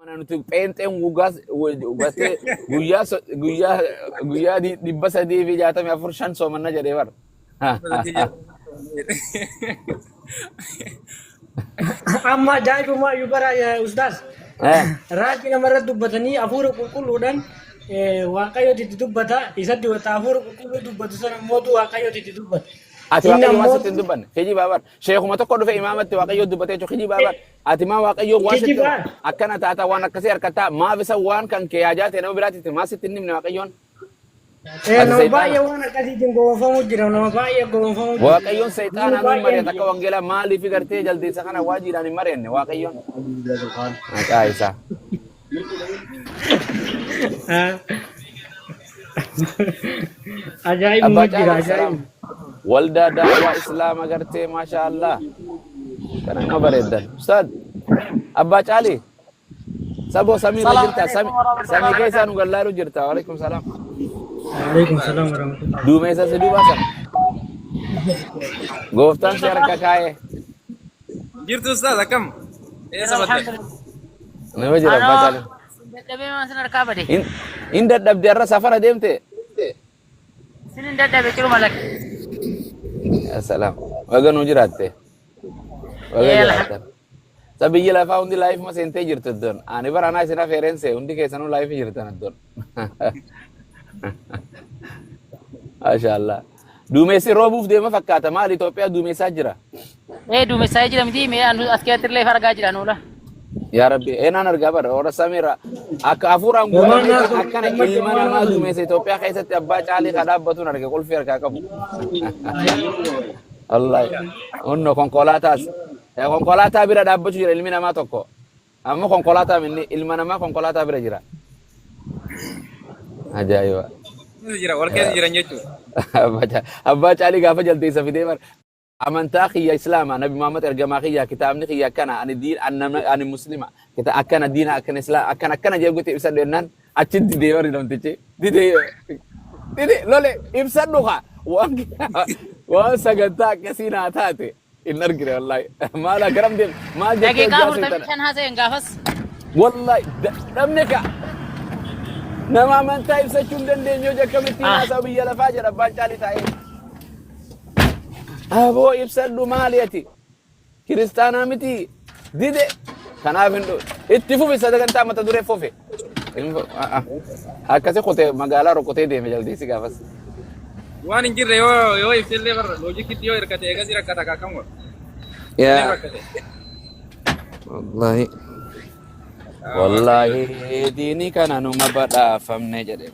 Mana nuti pheenxeen wugaas hubattee guyyaa guyyaa guyyaa 364 5 soomanna jedhee bara. Amma ajaa'ibumaa iyyuu bara ustaas. Raajii namarratti dubbatanii hafuura qulqulluudhaan waaqayyooti itti dubbata. Isatti wata hafuura qulqulluu dubbatu sana mootu waaqayyooti itti dubbata. Ati Inni waaqayyo waan ammoo sitti hin dubbanne. Kijibaa bar. Sheekuma tokko dhufe imaamatti waaqayyo dubbatee jechuun kijibaa bar. Ati maa waaqayyo waan sitti kijibaa. akkana taata waan akkasii harkataa maaf isa waan kan kee haajaa ta'e nama biraatti maa sitti hin himne waaqayyoon. Eh, Ati nama seexaana. baay'ee waan akkasiitiin gowwoomfamuu jira. Nama baay'ee gowwoomfamuu jira. Waaqayyoon seexaana Namni nuun baay'een mari'ata akka wangeelaa maaliif gartee jaldeessa kana waajiidhaan hin mari'anne waaqayyoon. Maqaa isaa. Ah. Ajaa'ibuma Abbaa jira Caalii salaam. ajaa'ibuma. Waldaa daawwaa Islaama gartee maasha Allah. Kana nama bareeddan. Ustaad Abbaa Caalii saboo samii irra Salaam jirta. alaikum warahmatullahi Samii keessaa wabarakatuh. nu gallaalu jirta. Waalaikum salaam. Waalaikum salaam warahmatullahi. Duumessa si duubaa sana. Gooftaan si harka kaa'e. Jirtu ustaaz akkam? Eessa badde? Alhamdulillah. Nama jira Abbaa Anoo Caalii. dadhabee maan sin harkaa bade. In dadhabde har'a safara deemte. Sin hin dadhabe ciruma lakke. Ya salaam. Baga nuu jiraatte. Baga Ee jiraattan. Sa biyyi lafaa hundi laayifuma seentee jirtu iddoon. Ani bara anaa isin afeereen see hundi keessanuu laayifi jirtan iddoon. Maasha Allah. Duumessi roobuuf deema fakkaata. Maali Itoophiyaa duumessaa jira. Ee duumessaa'ee jira miti mee anu as keessatti illee argaa jira nuula. Yaa Rabbi eenaan argaa bara warra samiirra akka hafuuraan Homaan guutamee naasuu akkana gammachuu ilma homaan namaa naasuu. duumessa Itoophiyaa keessatti abbaa caalii ka dhaabbatuun arge qulfii harkaa qabu. Wallahi hunno konkolaataas konkolaataa bira dhaabbachuu jira ilmi namaa tokko. Amma konkolaataa minni ilma namaa konkolaataa bira jira. Ajaa'iba. Keessa jira wal keessa jiran jechuudha. Abbaa caalii gaafa jaldeessa fidee bara amantaa kiyya islaama nabi Muhammad ergamaa kiyya kitaabni kiyya akkana ani diin ani muslima kita akkana diina akkana islaama akkana akkana jedhu guti ibsadhu jennaan achi didee warri namtichi didee didee lole ibsadhu kaa waan waan sagantaa akkasii naa taate hin argine wallaahi maal garam deem maal jettee Daqiiqaa hojjaa seetana 45 haasa'een gaafas. Wallahi dadhabne ka nama amantaa ibsachuu hin dandeenye hojii akkamittiin haasa'u biyya lafaa jedha abbaan caalii taa'ee. Aboo ibsadhu maali ati kiristaanaa miti dide kanaaf hin dhufu itti fufi sagantaa mata duree fufi. Akkasi kutee magaalaa rukutee deeme jaldeessi gaafas. Waan hin jirre yoo ibsellee barra loojikitti yoo hirkate eegasii rakkata kaakam godha. Illee rakkate. Wallahi. Wallahi diinii kana numa badhaafamne jedhe.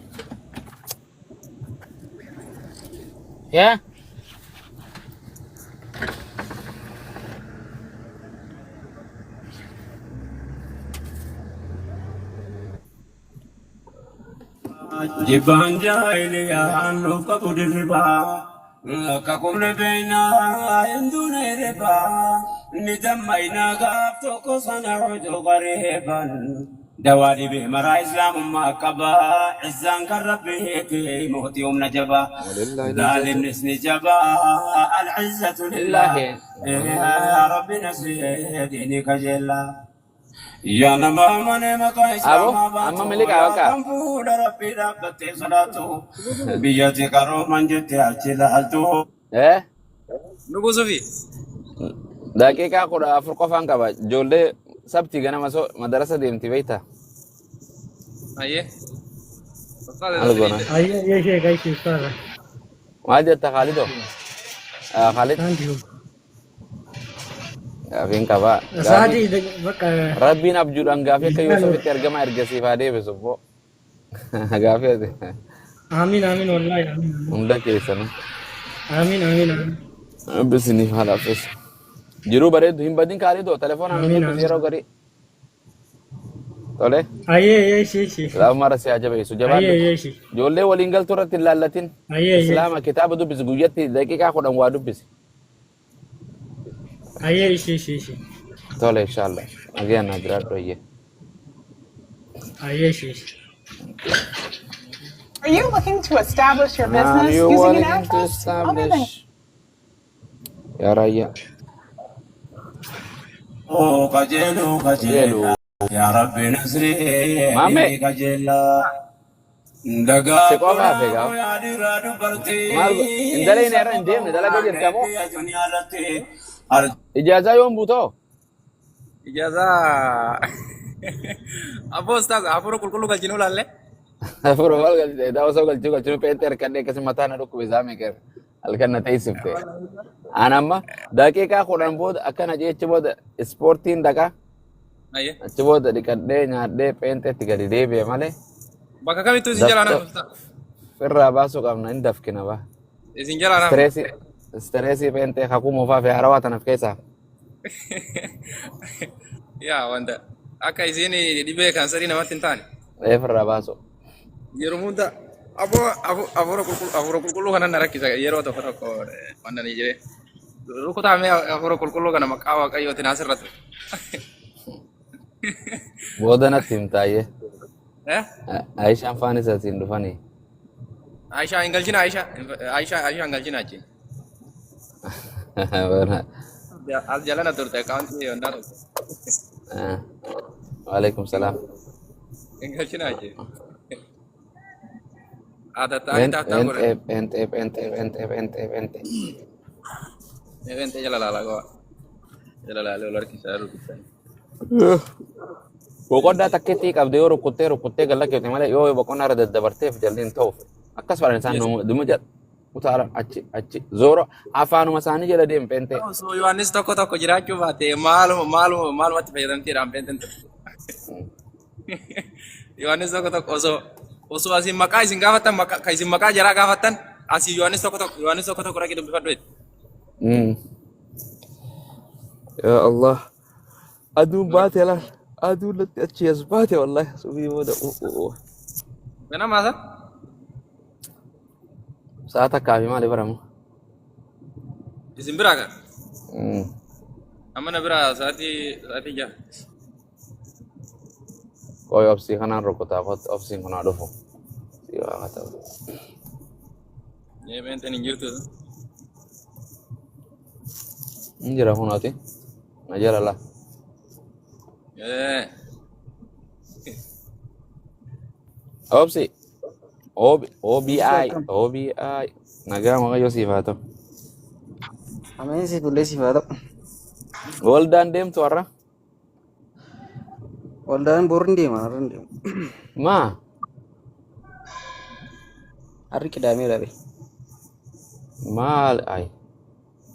Yaa. Jibbaan jaahiliyaan nuuf qabu dirribaa. Akka qubne beeynaa hin duune hirribaa. Ni dammaynaa gaaf tokko sana hojuu qariiban. Dawaa dhibee maraa islaamummaa qaba. Izzaan kan rabbiiti mootii humna jabaa. Walillahi Zaalimnis ni jabaa. Al-izzatu lillah. Lillahi. Yaa Rabbi nasrii diinii kajeellaa. Yaa nama amanee maqaa Abo islaamaa amma baatu miliqaa yaa bakka. kan fuula rabbii dhaabbattee sodaatu biyyatti qarooman jette achi laaltu. Eh? Nu buusuufi. Daqiiqaa 14 qofaan qaba. Ijoollee sabti ganama so madarasa deemti beektaa? Ayyee. Ustaaz Maal goona? Ayyee ayyee sheek ayyee ustaaza. Maal jetta Khaalidoo? Ah, Khaalid Thank you. gaafiin qaba. Gaafii Sa'aatii bakka Rabbiin abjuudhaan gaafii akka Yuusufitti ergama erga siif haa deebisu boo. Gaafii ati Amiin amiin wallaahi amiin amiin hunda keessanuu. amiin amiin amiin Rabbi isiniif haa laaffisu. Jiruu bareeddu hin badin Khaalidoo telefoonaan nu amiin dubbisi yeroo amiin. garii. Tole. Ayyee ayyee ishee ishee. Islaamummaa irra si haa jabeessu. Ayyee Jabaadhu. ayyee ishee. Ijoollee waliin galtuu irratti hin laallatin. Ayyee ayyee. Islaama kitaaba dubbisi guyyatti daqiiqaa 10 waa dubbisi. Ayyee ishee ishee ishee. Tole inshallah. Nagayaan naa jiraadhu ayyee. Ayyee ishee ishee. Are you looking to establish your Are business you using an willing to address other than establish? Yaa raayyaa. Oo qajeeluu Qajeelu. qajeelaa. Yaa Rabbi nasrii Maammee ni qajeelaa. si Dagaa qofa hafe bonaa gaa. yaa dhiiraa dubartii. Maal hin dalayne irra hin deemne dalaga jirta moo? Biyya duniyaa irratti Ijaazaa yoom buutoo? Ijaazaa. Abboo ustaaz hafuura qulqulluu galchinuu laalle. Hafuura maal galchite? Daa osoo galchuu galchuu peente harkadhee akkasii mataa na dhukkube isaa meeqa halkan na teessifte. An amma daqiiqaa 10 booda akkana jechi booda ispoortiin dhaqa Ayyee. achi booda dhiqadhee nyaadhee peenteetti gadi deebi'e malee Bakka kamittuu isin jalaa dafqa naaf ustaaz. irraa baasuu qabna hin dafkina ba. Isin jalaa naaf. Stressii stressii peentee kakuu moofaa fi haarawaa tanaaf keessaa. Yaa wanta akka isin dhibee kaansarii namatti hin taane. Reef irraa baasu. Yeroo hunda aboo hafuura qulqulluu kana na rakkisa yeroo tokko tokko wanta ni jiree. Rukutamee hafuura qulqulluu kana maqaa Waaqayyootiin asirratti. Booda natti himtaayyee. Eh? Aishaan faanis asiin dhufanii. Aishaa hin galchina, Aishaa Aishaa Aishaa hin galchina achi. As jalana turte akkaawuntii yonnaa tokko. Waalaikum salaam. Hin galchina achi. Atattaanii taattaa godhe. Pheenxee, pheenxee, pheenxee, pheenxee, pheenxee, pheenxee. Pheenxee jala laalaa go'a. Jala laalee ol harkisaa rukuttanii. Boqonnaa takkitti qabde yoo rukuttee rukuttee galla keete malee yoo boqonnaa irra daddabarteef jalli hin ta'uuf. Akkas fadhan isaan dhuma jedha. Utaala achi achi zooro afaanuma isaanii jala deem pheenxee. Osoo Yohaannis tokko tokko jiraachuu baate maaluma maaluma maalumatti fayyadamteedhaan pheenxeen ture. Yohaannis tokko tokko osoo asiin maqaa isin gaafattan maqaa kan isin maqaa jaraa gaafattan asii Yohaannis tokko tokko Yohaannis tokko tokko dhaqee dubbifadhu jetti. Ya Allah. Aduun baate laal. Aduun latti achi as baate wallahi. Subii booda. Ganama haasa? Sa'a takkaa fi maali baramu? Isin biraa kan? Amma na biraa sa'aatii 6. Qoy obsii kanaan rukutaa kottu obsiin kun haa dhufu. Si waa ta'u. Mee pheenxeen hin jirtu. Hin jira kunooti. Na jala laa. Eh. Obsi. OB, OBI, Akkam. OBI. Nagaa Waaqayyo siif haa ta'u. Ameen, siif illee siif haa ta'u. Waldaan deemtu har'a? Waldaan boru hin deema, har'a hin deemu. Maa? Har'i Qidaamee dhabe. Maal ay?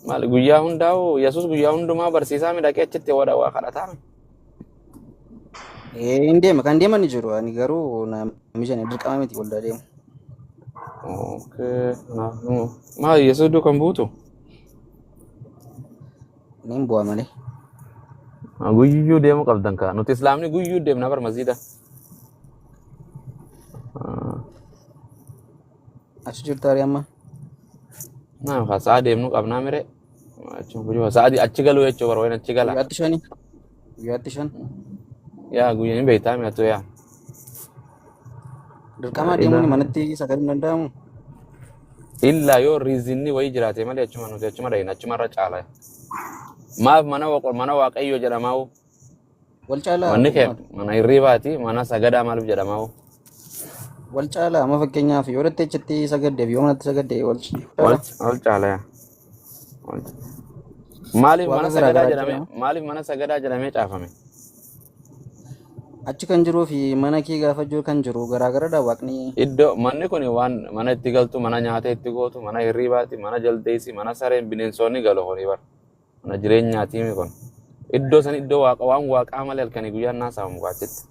Maal guyyaa hundaa'u Yesuus guyyaa hundumaa barsiisaa midhaqee achitti wada waa kadhataa mi? Ee, hin deema, kan deeman ni jiru. Ani garuu na mijane, dirqama miti waldaa deemu. Okay. Kanaafuu maal Yesuus duukan buutu? Ni hin bu'a malee. Guyyuu deemuu qabdan kaa. Nuti Islaamni guyyuu deemna bar masjiida. Achi jirta ari amma. Naam kaa sa'a deemnu qabnaa mire. Achi guyyuu sa'a achi galuu jechuu bar wayin achi gala. Guyyaatti shani. Guyyaatti shan. Yaa guyyaa hin beektaa mi'atu yaa. Dirqama deemuun manatti sagaluu hin danda'amu. Illaa yoo riizinni wayii jiraate malee achuma nuti achuma dhayina achuma irra caala. Maaf mana mana Waaqayyoo jedhamaa? Wal caalaa. Manni kee mana hirribaati, mana sagadaa maaliif jedhamaa? Wal caalaa. Amma fakkeenyaaf yoo dhattee achitti sagaddeef yoo manatti sagadde wal Wal caalaa. Wal caala yaa. Maaliif Waaqa mana sagadaa garaa garaa jedhamee jedhama. maaliif mana sagadaa jedhamee caafame? Achi kan jiruu fi mana kee gaafa jiru kan jiru garaa garadha waaqni. Iddoo manni kun waan mana itti galtu, mana nyaata itti gootu, mana hirribaati, mana jaldeessi, mana sareen bineensonni galu kuni bar. Mana jireenyaati mi kun. Iddoo san iddoo waaqa waan waaqaa malee halkanii guyyaan naasamu achitti.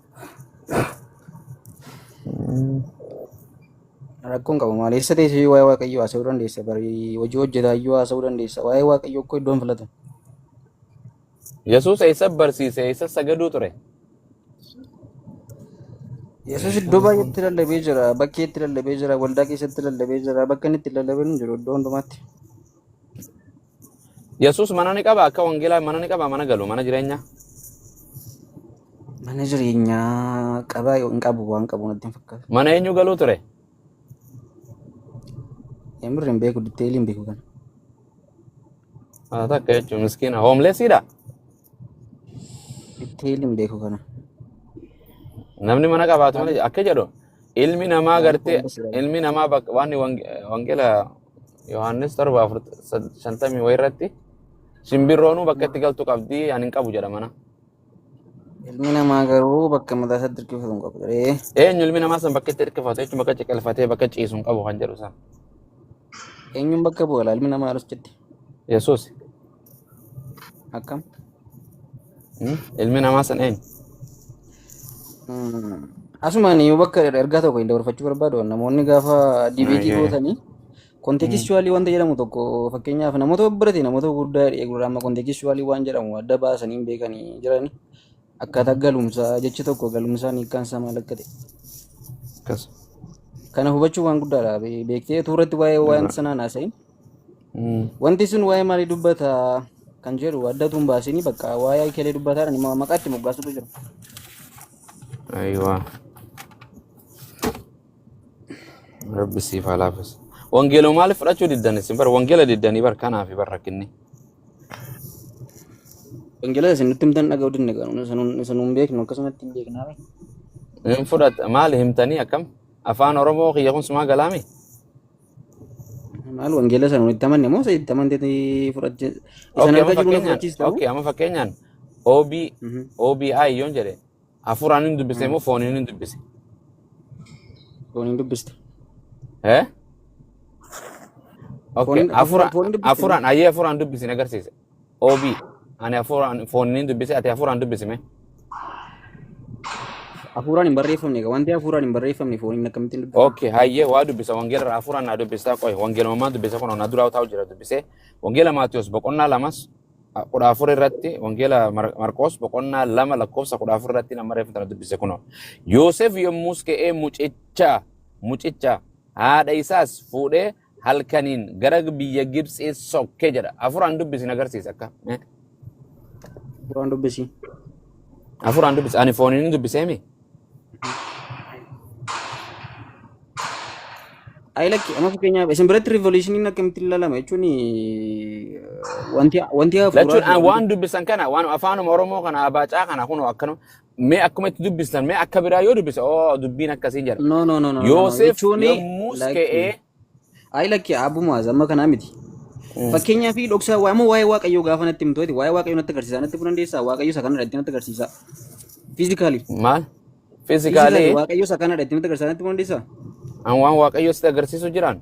Rakkoon qabu maali? Eessa teessee waa'ee Waaqayyoo haasa'uu dandeessa? Bari hojii hojjetaa iyyuu haasa'uu dandeessa. Waa'ee Waaqayyoo akkoo iddoon filatu. Yesuus eessa barsiise? Eessa sagaduu ture? Yesuus iddoo baay'eetti lallabee jira. Bakkeetti lallabee jira. Waldaa keessatti lallabee jira. Bakka inni itti lallabee hin jiru iddoo hundumaatti. Yesuus mana ni qaba? Akka wangeelaa mana ni qaba? Mana galu, mana jireenyaa? Mana jireenyaa qabaa hin qabu, waan qabu natti hin fakkaatu. Mana eenyu galuu ture? Emirri hin beeku, detailii hin beeku kana. Haa takka jechuun miskiina homelessiidha. Detailii hin beeku kana. Namni mana qabaatu malee akka jedhu ilmi namaa Maaliif gartee foon basiraa? Ilmi namaa bakka waan wangeela Yohaannis 7:4 50 wayii irratti simbirroonuu bakka itti galtu qabdi, ani hin qabu jedha mana. Ilmi namaa garuu bakka mataa isaatti hirkifatu hin qabu jedhee. Eenyu ilmi namaa san bakka itti hirkifatu jechuun bakka ciqilfatee bakka ciisu hin qabu kan jedhu san. Eenyuun bakka bu'a ilmi namaa alas jetti? Yesuus. Akkam? Ilmi namaa san eenyu? Asumaan yoo bakka ergaa tokko hin dabarfachuu barbaadu, namoonni gaafa debate gootanii contextually wanta jedhamu tokko, fakkeenyaaf namoota babbarate, namoota gurguddaa eegurraa amma contextually waan jedhamu adda baasanii hin beekanii jiran, akkaataa galumsaa jechi tokko galumsaan hiikkaan isaa maal akka ta'e. Akkas. Kana hubachuu waan guddaadha. Beektee tuurratti waa'ee waan sanaan haasa'in. Wanti sun waa'ee maalii dubbata kan jedhu addatu hin baasini, bakka waa'ee kelee dubbataadhaan maqaa itti moggaasutu jira. Aywa. Rabbi siif haa laaffisu. Wangeela maaliif fudhachuu diddan isin bar? Wangeela diddanii bar, kanaaf bar rakkinni. Wangeela isin nutti himtan dhaga'uu dinne isa nuun beeknu akkasumatti hin beeknaa. Hin fudhat maali himtanii akkam? Afaan Oromoo kiyya kun sumaa galaami? Maal, wangeela sana itti amanne moo isa itti amantee fudhache isan Okay, amma harka jiru na fakkeenyaan fudhachiista moo? Okay, amma fakkeenyaan OB OBI yoon jedhe hafuuraan hin dubbise moo fooniin hin dubbise? Fooniin dubbiste. Eh? Okay, Fooniin hafuuraan fooniin dubbiste. Hafuuraan ayyee hafuuraan dubbisin agarsiise. OB ani hafuuraan fooniin dubbise, ati hafuuraan dubbisime. Hafuuraan hin barreeffamne egaa, wanti hafuuraan hin barreeffamne fooniin akkamittiin dubbifama? Okay, hayyee, waa dubbisa wangeela irraa hafuuraan naa dubbisa qoy, wangeela maa dubbisa kun na duraa taa'u jira dubbisee, wangeela Maatiyos boqonnaa 2:14 irratti, wangeela Marqos boqonnaa 2 lakkoofsa 14 irratti nama reefu tana dubbise kunoo. Yoosef yommus ka'ee mucicha haadha isaas fuudhee halkaniin gara biyya Gibxii sokke jedha. Hafuuraan dubbisin agarsiisa akka. Hafuuraan dubbisi. Hafuuraan dubbisi. Ani fooniin hin dubbiseemi. Ayi lakki, amma fakkeenyaaf isin biratti revelationiin akkamitti ilaalama jechuun wanti hafuuraa Jechuun fi wanti waan dubbisan kana, waan afaanuma Oromoo kana abaacaa kana kunoo akkanuma mee akkuma itti dubbistan mee akka biraa yoo dubbise oo dubbiin akkasii jedha. No, no, no, no, no, no. Yoosef Jechuun yommus lakki. ka'ee Ayi lakki, abbuma amma kanaa miti. Fakkeenyaaf dhoksaa waa immoo waa'ee Waaqayyoo gaafa natti himtu, waa'ee Waaqayyoo natti agarsiisaa natti himuu dandeessaa? Waaqayyo isa kanadha itti natti agarsiisaa. Physically. Maal? Physically Physically Waaqayyo isa kanadha itti natti agarsiisaa natti himuu dandeessaa? An waan Waaqayyo sitti agarsiisu jiraan.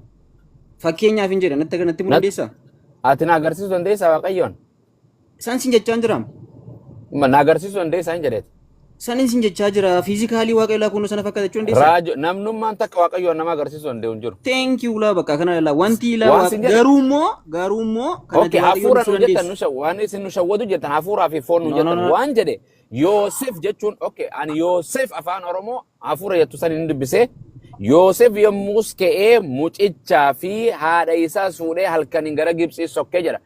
Fakkeenyaaf hin jedhe, natti himuu dandeessaa? Ati na agarsiisuu dandeessaa Waaqayyoon? Isaan sin jechaa hin jiraam. Na agarsiisuu dandeessaa hin jedheet. Isaan sin jechaa jira. Physically Waaqayyo laa kunoo sana fakkaata jechuu dandeessaa? Raajo namnummaan takka Waaqayyoon nama agarsiisuu danda'u hin jiru. Thank you laa, bakka kana laa wanti laa Waan waaq sin jedhe. garuu immoo kan ati Okay, Waaqayyoon hafuura ibsuu nu jettan nu dandeessu. waan isin nu shawwadu jettan hafuuraa fi foon nu No, no, jettan no. waan jedhe Yoosef jechuun, okay, ani Yoosef afaan Oromoo hafuura jettu san hin dubbise. Yoosef yommus ka'ee mucichaa fi haadha isaa fuudhee halkaniin gara Gibxii sokkee jedha.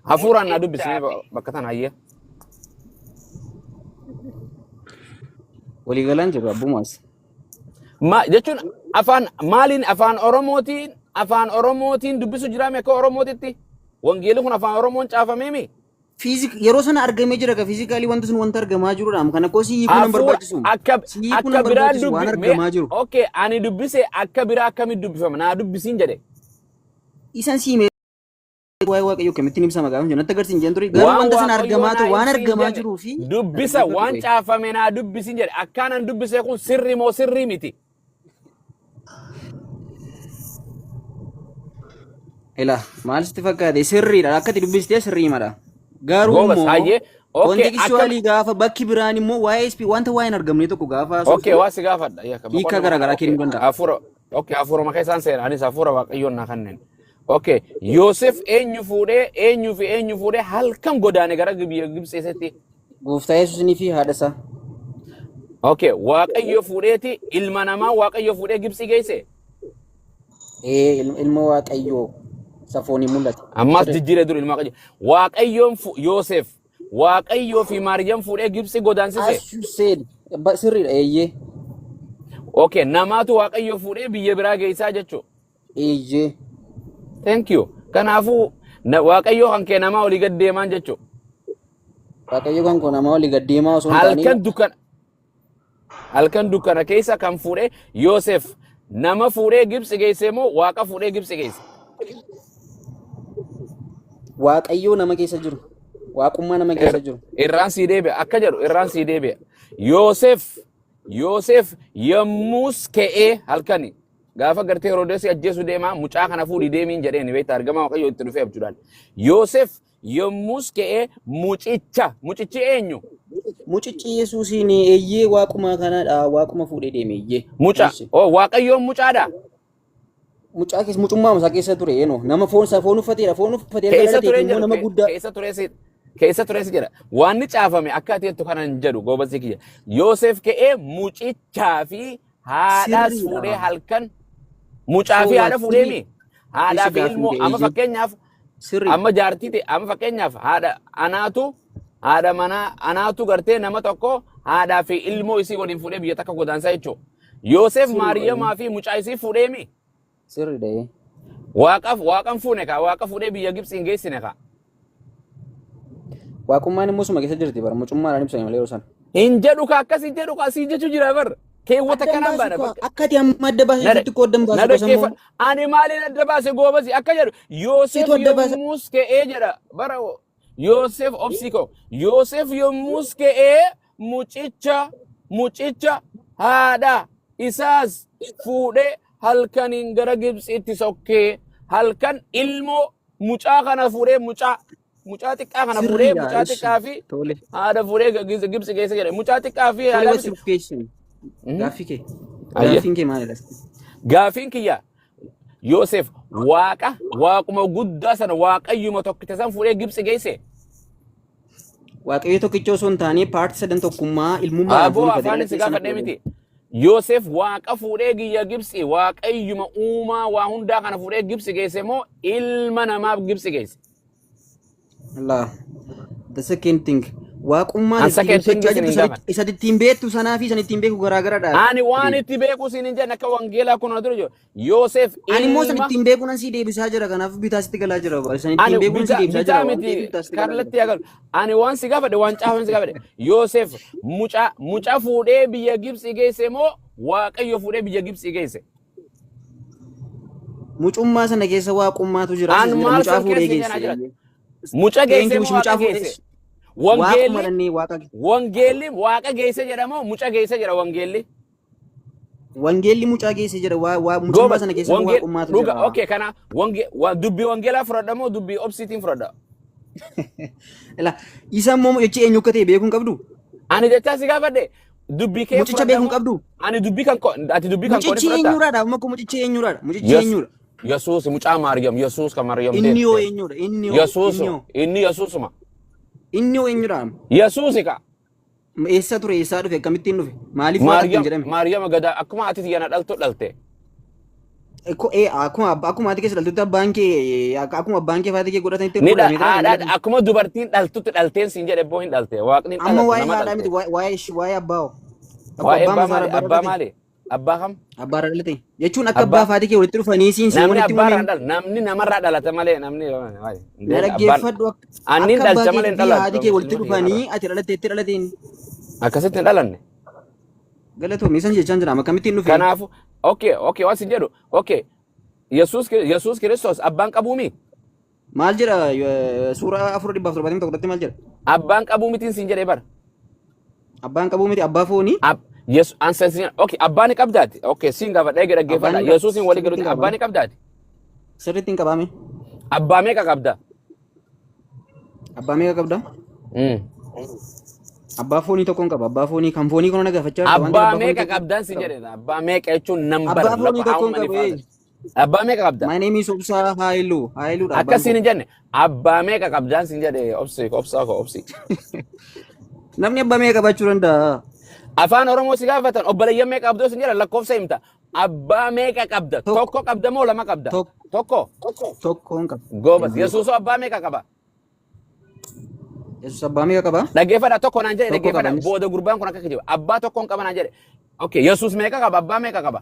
Hafuuraan naa dubbisnee bakka tana hayyee. Waliigalaan jiru abbumaas. Ma jechuun afaan maaliin, afaan Oromootiin dubbisu jiraame akka Oromootitti? Wangeelli kun afaan Oromoon caafameemi? Yeroo sana argamee jira ka physically wanti sun wanta argamaa jirudha. Kana koo si hiikuu nan Hafuura barbaachisu. akka Si hiikuu akka nan biraa barbaachisu waan dubbi mee argamaa jiru. Okay, ani dubbise akka biraa akkamitti dubbifama naa dubbisiin jedhe. Isan si himee waa'ee Waaqayyoo akkamittiin ibsama gaafa jennu natti agarsiisin jeen ture. Garuu Waan wanta sana Waaqayyoo argamaa naa ture waan ibsiin argamaa jedhe jiruu fi dubbisa dhaggeeffadhu waan qoyi. caafame naa dubbisiin jedhe, akkaanan dubbise kun sirri moo sirrii miti? Ila maal sitti fakkaate, sirriidha, akka itti dubbistee sirrii madha. Garuu Goobas immoo hayyee, okay, akkam contextually gaafa bakki biraan immoo waa'ee wanta waa'ee hin argamne tokko gaafa Okay, haasofnu waa si gaafadha. Yakka hiika boqonnuma garaagaraa okay kennuu danda'a. Hafuura, okay, hafuuruma keessaan seera, anis hafuura Waaqayyoon naa kanneen. Okay, Yoosef eenyu fuudhee, eenyu fi eenyu fuudhee halkan godaane gara biyya Gibxi? Gooftaa Yesuusnii fi haadha isaa. Okay, Waaqayyo fuudheeti ilma namaa Waaqayyo fuudhee Gibxi geesse. Ee, ilma Waaqayyoo isa fooniin mul'ate. Ammas Sirrii. Jijjiiree dur ilma Waaqayyo. Waaqayyoon Yoosef Waaqayyoo fi Maariyam fuudhee Gibxi godaansise. As you said, sirriidha, eeyyee. Okay, namaatu Waaqayyo fuudhee biyya biraa geessaa jechuudha. Eeyyee. Thank you. Kanaafuu Waaqayyoo kan kee namaa olii gad deemaan jechuudha. Waaqayyo kan koo namaa olii gad deemaa osoo hin taane Halkan dukkana. Halkan dukkana keessa kan fuudhee Yoosef nama fuudhee Gibxi geesse moo Waaqa fuudhee Gibxi geesse? Waaqayyoo nama keessa jiru. Waaqummaa nama keessa jiru. Irraan sii deebi'a. Akka jedhu irraan sii deebi'a. Yoosef Yoosef yommus ka'ee halkani gaafa gartee Heroodesi ajjeesuu deemaa mucaa kana fuudhii deemiin jedheen beektaa ergamaa Waaqayyoo itti dhufee abjuudhaan. Yoosef yommus ka'ee mucicha mucichi eenyu? Mucichi Yesuusiin eeyyee waaquma kanadha waaquma fuudhee deeme eeyyee. Mucaa. Eessi. Oh, Waaqayyoon mucaadha. Mucaa keessa mucummaa isaa keessa ture eenyu nama foon isaa foon uffateera foon uffatee erga Keessa dhalateeti ture hin immoo jedhu. nama guddaa. Keessa ture si keessa ture si jedha. Waan ni caafame akka ati jettu kana hin jedhu goobasii kiyya. Yoosef ka'ee mucichaa fi haadhaas Sirriidha. fuudhee halkan mucaa fi So haadha what? fuudhee Sirrii. mi? Haadhaa Eessi fi gaaffiin ilmoo kee amma eeyyee. fakkeenyaaf Sirriidha. amma jaartii ta'e amma fakkeenyaaf haadha anaatu haadha manaa anaatu gartee nama tokko haadhaa fi ilmoo isii waliin fuudhee biyya takka godaansaa jechuudha. Yoosef Sirriidha. Maariyamaa fi mucaa isii fuudhee mi? Sirriidha. Ee. Waaqaf waaqan fuune kaa waaqa fuudhee biyya Gibxi hin geessine kaa. Waaqummaan immoo suma keessa jirti bara mucummaadhaan ibsame malee yeroo sana. Hin jedhu kaa akkas hin jedhu kaa sii jechuu jira bar. Keewwata Adda hin kanaan baasu baana kaa bakka. akka ati amma adda Na baasitutti koo adda hin na baasu gosa immoo. dhaggeeffadhu. Ani maaliin adda baase goobasi akka jedhu Yoosef Situ adda baasa. yommus ka'ee jedha bara Yoosef obsii koo Yoosef yommus ka'ee mucicha mucicha haadha isaas fuudhee halkaniin gara Gibxiitti sokkee halkan ilmoo mucaa kana fuudhee mucaa mucaa xiqqaa kana fuudhee Sirriidha. mucaa Ishi. xiqqaa fi Tole. haadha fuudhee Gibxi keessa jedhe mucaa xiqqaa fi Tole haadha what's miti. your question? Gaaffii kee. Ayya. Gaaffiin kee maalidha? Gaafiin kiyya Yoosef waaqa waaquma guddaa sana waaqayyuma tokkicha san fuudhee Gibxi geesse. Waaqayyo tokkicha osoo hin taane paartii sadan tokkummaa ilmummaadhaan Aboo foon uffatee afaan si dhalate sana gaafadhee fuudhee. miti. Yoosef waaqa fuudhee giyya Gibxi waaqayyuma uumaa waa hundaa kana fuudhee Gibxi geesse moo ilma namaaf Gibxi geesse? Allah. The second thing. Waaqummaan An ittiin second thing ibsachaa isin jirtu hin gaafadhe. isa ittiin beektu sanaa fi san ittiin beeku garaagaradha. Ani waan itti beeku siin hin jenne akka wangeelaa kun dura jiru. Yoosef Ani immoo san ilma ittiin beeku nan sii deebisaa jira kanaaf bitaa sitti galaa jira. San ittiin ani beeku nan sii bitaa deebisaa bitaa jira waan miti ta'eef bitaa sitti galaa jira. kallattii agalu. Ani waan si gaafadhe waan caafan si gaafadhe. Yoosef mucaa mucaa fuudhee biyya Gibxi geesse moo Waaqayyo fuudhee biyya Gibxi geesse? Mucummaa sana keessa waaqummaatu jira. An Jira maal mucaa san fuudhee keessa hin geesse. jira. Mucaa Thank geesse you moo mucaa waaqa fuudhee geesse? waaquma Wangeelli dhannee waaqa wangeelli waaqa geesse jedhamoo mucaa geesse jedha wangeelli? Wangeelli mucaa geesse jedha waa waa mucummaa Gooba sana keessa immoo wangeel waaqummaatu dhuga jira. okay kana wange wa, dubbii wangeelaa fudhadha moo dubbii obsiitiin fudhadha? Ila isa immoo jechi eenyu akka ta'e beekuu hin qabdu. Ani jechaa si gaafadhe dubbii kee Mucicha fudhadha beekuu hin moo qabdu. ani dubbii kan koo ati dubbii kan koo ni Mucichi fudhatta? eenyuudhaadha? Amma kun mucichi eenyuudhaadha? Mucichi Yes eenyuudha? Yesuus mucaa Maariyam Yesuus kan Maariyam Inni yoo deette. eenyuudha? Inni yoo Yesuus inni yoo inni Yesuusuma. inni yoo eenyuudha? Yesuusi ka Eessa ture? Eessaa dhufe? Akkamittiin dhufe? Maaliif waaqa ittiin Maariyam jedhame? Maariyama gada akkuma ati tiyya na dhaltu dhalte. Akkuma akkuma ati keessa dhaltutti abbaan kee akkuma abbaan kee faati kee godhatanitti Ni dha godhamee ture haadha inni akkuma dubartiin dhaltutti dhalteen siin jedhe boo hin dhalte waaqni hin Amma dhalatu waa'ee nama haadhaa miti dhalte. waa'ee waa'ee abbaa hoo? Akkuma Waa'ee abbaa abbaa masaara maali? abbaa Abbaa dhalate? maali? Abbaa kam? Abbaa irraa dhalate. Jechuun akka Abbaa abbaa faati kee walitti dhufanii siin siin namni walitti abbaa irraa uumameen hin dhalu namni namarraa dhalata malee namni na abbaan dhaggeeffadhu akka annin akka abbaa dhalcha malee keetii hin fi dhalatu haati kee walitti ilma kiyya dhufanii irraa. ati dhalatte itti dhalateen Akkasitti hin dhalanne. galatoomii san jechaan jira akkamittiin dhufe Kanaafu okay okay waan sin jedhu okay Yesuus Kiristoos abbaan qabuumi maal jedha suuraa 471 irratti maal jedha abbaan qabuu mitiin sin jedhee bara. Abbaan qabuu miti abbaa foonii Yesu ansan sin okay abbaan ni qabdaati okay sin gaafadha eega abbaan dhaggeeffadha ni qaba Yesuusin walii sirriitti galuuti hin abbaan qabame ni qabdaati sirriitti hin qabame abbaa meeqa qabda? Abbaa meeqa qabda? Abbaa foonii tokkoon qaba. Abbaa foonii kan foonii kana na gaafachaa jirta waan ta'eef Abbaa abbaa foonii meeqa tokkoon qabdan sin qaba. jedhe abbaa meeqa jechuun number Abbaa foonii lakko how tokkoon many qaba. fathers abbaa meeqa qabda? My name is Obsaa Haayiluu. Haayiluudha abbaan Akkas koo. sin hin jenne abbaa meeqa qabdaan sin jedhe obsi obsaa koo obsi. Namni abbaa meeqa qabaachuu danda'a? Afaan Oromoo si gaafatan obboleeyyan meeqa qabdoo sin jedhan lakkoofsa himta. Abbaa meeqa qabda? Tokko Tokko qabda moo lama qabda? tokko Tokko. tokkoon qaba. Goobas. Yesuusoo abbaa meeqa qaba? Yesuus abbaa meeqa qaba? Dhaggeeffadha tokko naan jedhe Tokko qaba dhaggeeffadha. innis. Booda gurbaan kun akka kijiba. Abbaa tokkoon qaba naan jedhe. Okay, Yesuus meeqa qaba? Abbaa meeqa qaba?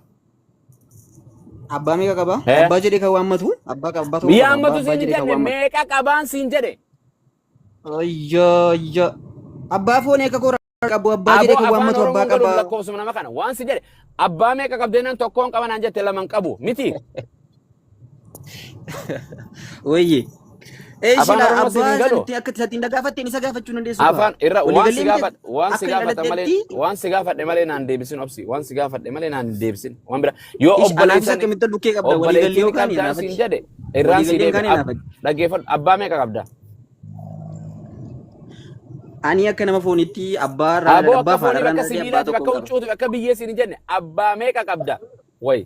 Abbaa meeqa qaba? Eh? Abbaa jedhee kan waammatu? Abbaa qaba abbaa tokko Biyya qaba. Abbaa ammatu abbaa siin hin jedhee kan jenne waammatu. meeqa qabaan siin jedhe. Ayyaa ayyaa. Abbaa foonii akka koo Qabu abbaa Aboo jedhee kan afaan waammatu abbaa Oromoon galuuf qaba. lakkoofsuma nama kana waan si jedhe abbaa meeqa qabdee naan tokkoon qaba naan jette lama hin qabu miti. Wayye. Ee Afaan shila Oromoo siif abbaa hin galu. sanitti akka isatti hin gaafatteen isa gaafachuu dandeessu kaa. Afaan irra waan si Waliigallee miti gaafadhe waan si akka hin gaafata malee dhalattetti waan si gaafadhe malee naan deebisin obsi waan si gaafadhe malee naan deebisin waan bira yoo ish anaafis obboleessan akkamitti bukkee qabda waliigallee obboleettiin yookaan qabdaa naaf siin achi. jedhe irraan si Waliigallee deebi yookaan naaf achi. Dhaggeeffadhu, abbaa meeqa qabda? Ani akka nama foonitti abbaa irraa Aboo abbaa akka fi haadha fooniif irraan akka dhalatee abbaa sibiilaatiif tokko akka qaba. huccuutiif akka biyyee siin hin jenne abbaa meeqa qabda? Wayi.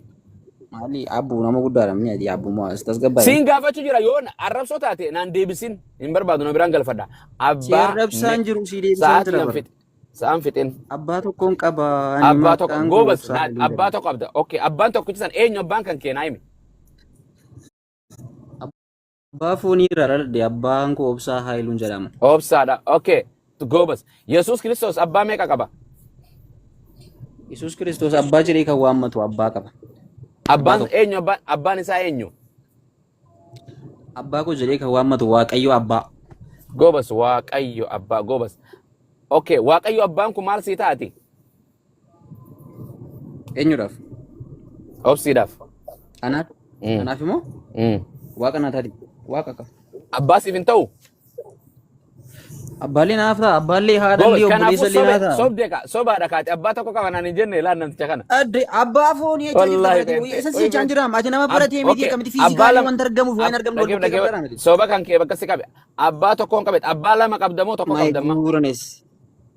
Maali abbuu nama guddaadha mini ati abbuu moo as tasgabbaa'e. Siin gaafachuu jira yoo arrabsoo taate naan deebisin hin barbaadu na biraan galfadha. Si Abbaa arrabsaan jiru si deebisaan sa'aatii jira nan bara. fixe sa'aan fixin. Abbaa tokkoon qaba ani Abbaa tokko maqaan koo goobas Obsaa Halluu abbaa jedhama. tokko qabda. Okay, abbaan tokkichi san eenyu abbaan kan kee naa himi. Abbaa foonii irraa dhaladhe abbaan koo Obsaa Haayiluun jedhama. Obsaadha. Okay, goobas. Yesuus Kiristoos abbaa meeqa qaba? Yesuus Kiristoos abbaa jedhee kan waammatu abbaa qaba. Abbaa Abbaan tokko. eenyu abbaan isaa eenyu? Abbaa koo jedhee kan waammatu Waaqayyo abbaa. Goobas Waaqayyo abbaa goobas. Okay, Waaqayyo abbaan kun maal sii taati? Eenyudhaaf? Obsiidhaaf. Anaaf? Anaaf immoo waaqa naa taati. Waaqa qaba. Abbaa siif hin ta'u? Abbaallee naaf ta'a. Abbaallee haadhallee Goobas kanaafuu obboleessallee naa sobe ta'a. sobdee ka sobaadha kaati abbaa tokko qaba naan hin jenne laal namticha kana. Adde abbaa foonii jechaa jirta Wallaahi barate. beente. Isa si jechaan jiraam. Ati nama baratee miti akkamitti Abbaa fiizikaalii lama wanta argamuuf waan argamnu wal dhaggeeffadhu bukkee qabdaa dhaggeeffadhu miti. soba kan kee bakka si qabe abbaa tokkoon qabe abbaa lama qabda moo tokko My qabda amma? goodness.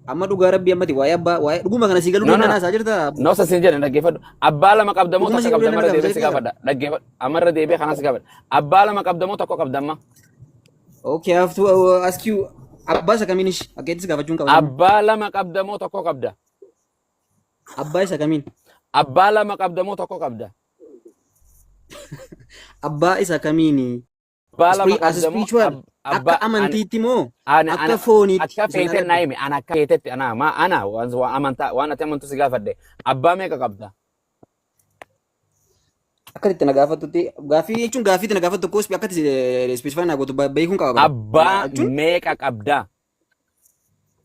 Amma dhugaa rabbii ammati waa'ee abbaa waa'ee dhuguma kana sii galuu No, no, danda'an no. haasaa jirta. No, sa siin jedhe dhaggeeffadhu. Abbaa lama qabda moo Dhuguma tokko sii galuu qabda ammarra danda'an deebi'ee si haasaa jirta. gaafadha. Dhaggeeffadhu. Ammarra deebi'ee kanas si gaafadha. Abbaa lama qabda moo tokko qabda amma? Okay, I have to ask you abbaa isa kamiin ishi akka itti si gaafachuun qaba. Abbaa lama qabda moo tokko qabda? Abbaa isa kamiin? Abbaa lama qabda moo tokko qabda? Abbaa isa kamiini? Abbaa lama As qabda moo spiritual akka abbaa ani amantiitti moo ani akka ana fooniitti akka isin feeten naa aladde? himi ana akka feetetti ana ma ana waan waan amantaa waan ati amantu si gaafadhe abbaa meeqa qabda? Akka itti na gaafattutti gaaffii jechuun gaaffii itti na gaafattu tokko akka itti specify naa gootu beekuun qaba bara. Abbaa Jechuun meeqa qabda?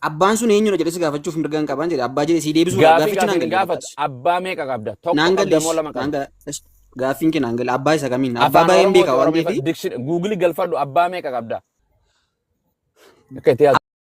abbaan sun eenyudha jedhee si gaafachuuf mirga hin qaban jedhe abbaa jedhee si deebisuudha Gaafii gaaffichi naan gaafiin galle gaafatu abbaa meeqa qabda? Tokko naan qabda galle moo lama naan qabda? galle gaaffiin kee naan galle abbaa isa kamiin abbaa Afaan baay'een beeka Oromooti waan Oromeeffa ta'eef dikshin guugilii galfadhu abbaa meeqa qabda? Akka itti yaadu.